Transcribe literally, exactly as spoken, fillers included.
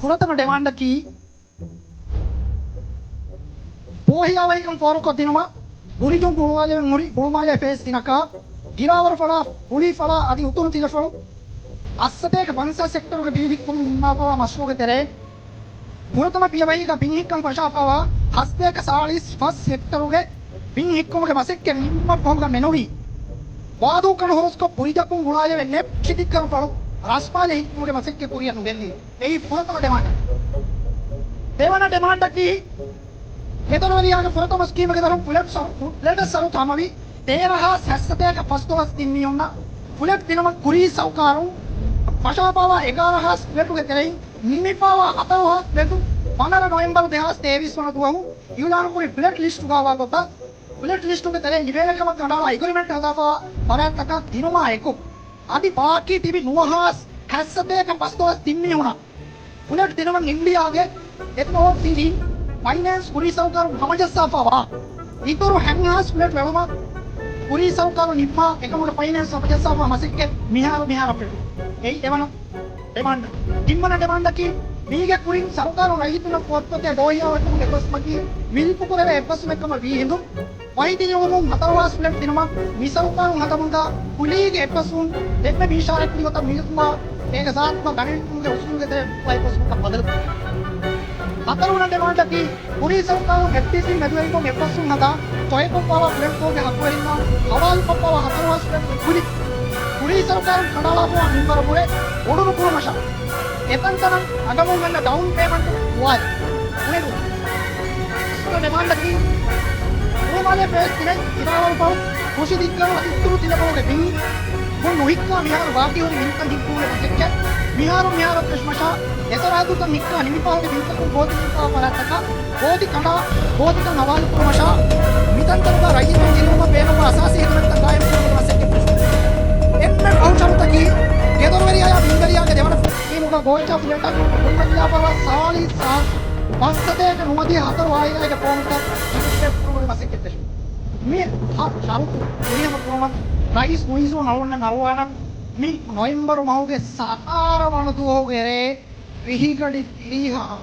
ފުރަތަމަ ޑިމާންޑަކީ، ބޯހިޔާވަހިކަން ފޯރުކޮށްދިނުމަށް ބުރިޖުން ގުޅުވާލެވެން ހުރި ގުޅުމާލޭ ފޭސް ތިނަކާ، ދިރާވަރުފަޅާ، ހުޅީފަޅާ އަދި އުތުރު ތިލަފަޅު ހަސަތޭކަ ފަންސާސް ހެކްޓަރުގެ ބިން ހިއްކުމަށް ހިންގާފައިވާ މަޝްރޫޢުގެ ތެރެއިން، ފުރަތަމަ ފިޔަވަހީގަ ބިން ހިއްކަން ފަށާފައިވާ ހަސަތޭކަ ސާޅީސް ފަސް ހެކްޓަރުގެ ބިން ހިއްކުމުގެ މަސައްކަތް ނިންމަން ފަހުގަ މެނުވީ، ވާދޫކަނު ހުރުސްކޮށް ބުރިޖަކުން ގުޅާލެވޭ ނެޕް ކިތިއްކަންފަޅު ރަސްމާލެ ހިއްކުމުގެ މަސައްކަތް ކުރިއަށް ނުގެންދިނުން. އެއީ ފުރަތަމަ ޑިމާންޑަކީ. ދެވަނަ ޑިމާންޑަކީ، ގެދޮރުވެރިޔާގެ ފުރަތަމަ ސްކީމުގެ ދަށުން ފުލެޓް ސަރު-، ފުލެޓް ސަރުތަ ހަމަވި ތޭރަ ހާސް ހަސަތޭކަ ފަސްދޮޅަސް ތިންމީހުންނަށް ފުލެޓް ދިނުމަށް ކުރީ ސަރުކާރުން ފަށާފައިވާ އެގާރަ ހާސް ފުލެޓުގެ ތެރެއިން ނިމިފައިވާ ހަތަރު ހާސް ފުލެޓު ފަނަރަ ނޮވެމްބަރު ދެހާސް ތޭވީސް ވަނަ ދުވަހު އިއުލާނުކުރި ފުލެޓް ލިސްޓުގައި ހަވާލުކޮށްފަ، ފުލެޓް ލިސްޓުގެ ތެރެއިން ލިބޭނެ ކަމަށް ކަނޑައަޅާ އެގްރިމެންޓް ހަދާފައިވާ ފަރާތްތަކަށް ދިނުމާ އެކު، އަދި ބާކީ ތިބި ނުވަ ހާސް ހަސަތޭކަ ފަސްދޮޅަސް ތިން މީހުނަށް ފުލެޓް ދިނުމަށް އިންޑިއާގެ އެމްއޯސީޑީ ފައިނޭންސް ކުރީ ސަރުކާރުން ހަމަޖައްސާފައިވާ އިތުރު ހަތް ހާސް ފުލެޓް ލެވުމަށް ކުރީ ސަރުކާރުން ނިންމާ އެކަމުގެ ފައިނޭންސް ހަމަޖައްސާފައިވާ މަސައްކަތް މިހާރު މިހާރަށް ފެށުން. އެއީ އެވަނަ ޑިމާންޑް. ތިންވަނަ ޑިމާންޑަކީ، މީގެ ކުރިން ސަރުކާރުން ރައްޔިތުންނަށް ފޯރުކޮށްދޭ ބޯހިޔާވަހިކަމުގެ އެއްބަސްވުމަކީ ވިލިފުކުރެވޭ އެއްބަސްވުމެއްކަމަށް ވީހިނދު، ވަހިދިޔުމުން ހަތަރު ހާސް ފުލެޓް ދިނުމަށް މި ސަރުކާރުން ހަދަމުންދާ ކުލީގެ އެއްބަސްވުން ދެންމެ މި އިޝާރާތްކުރި ގޮތަށް މިގޮތުން އޭގެ ޒާތުގަ ގަނެވިކަމުގެ އުސޫލުގެ ތެރޭ އެއްބަސްވުމަކަށް ބަދަލު. ހަތަރުވަނަ ޑިމާންޑަކީ، ކުރީ ސަރުކާރުން އެފްޑީސީ މެދުވެރިކޮށް އެއްބަސްވުން ހަދާ، ސޮއިކޮށްފައިވާ ފުލެޓްކޯގެ ހައްގުވެރިންނަށް ހަވާލުކޮށްފައިވާ ހަތަރު ހާސް ފުލެޓް ކުލި، ކުރީ ސަރުކާރުން ކަނޑައަޅާފައިވާ މިންވަރަށްވުރެ އުޑުނުކުޅުމަށާ، އެތަންތަނަށް އަނގަމުން ވަންނަ ޑައުން ޕޭމަންޓު ދުވާލި. އުނެދު. އަސްލު ޑިމާންޑަކީ، ގުޅުމާލޭ ފޭސް ތިނެއް ދިރާވަރުފަޅު، ކުށިދިއްކަރު އަދި އުތުރު ތިލަފަޅުގެ ބިން ބުން ނުހިއްކާ މިހާރު ބާކީހުރި ބިންތައް ހިއްކުމުގެ މަސައްކަތް މިހާރު މިހާރަށް ފެށުމަށާ، އެސަރަހައްދުތައް ހިއްކާ ނިމިފަހުގެ ބިންތަކުން ގޯތި ނިމިފަހު ފަރާތްތަކަށް ގޯތި ކަނޑާ ގޯތިކަން ހަވާލުކުރުމަށާ، މިތަންތަނުގަ ރައްޔިތުން ދިރިއުޅުމަށް ބޭނުންވާ އަސާސީ ހިދުމަތްތައް ގާއިމްކުރުމުގެ މަސައްކަތް ފެށުން. އެންމެ ފަހު ޝަރުތަކީ، ގެދޮރުވެރިޔާއާ ބިންވެރިޔާގެ ދެވަނަ ސްކީމުގަ ގޯތި ފުލެޓަށް ހުންނަން ލިޔާފައިވާ ސާޅީސް ހާސް ފަސްސަތޭކަ ނުވަދިހަ ހަތަރު އާއިލާގެ ފޯމުތައް ކުރުމުގެ މަސައްކަތް ފެށުން. މި ހަ ޝަރުތު ފުރިހަމަ ކުރުމަށް ރައީސް މުއިއްޒު ނަރުވަން ނަރުވާނަން މި ނޮވެމްބަރު މަހުގެ ސަތާރަ ވަނަ ދުވަހުގެ ރޭ ވިހިގަޑި ތިރީހަށް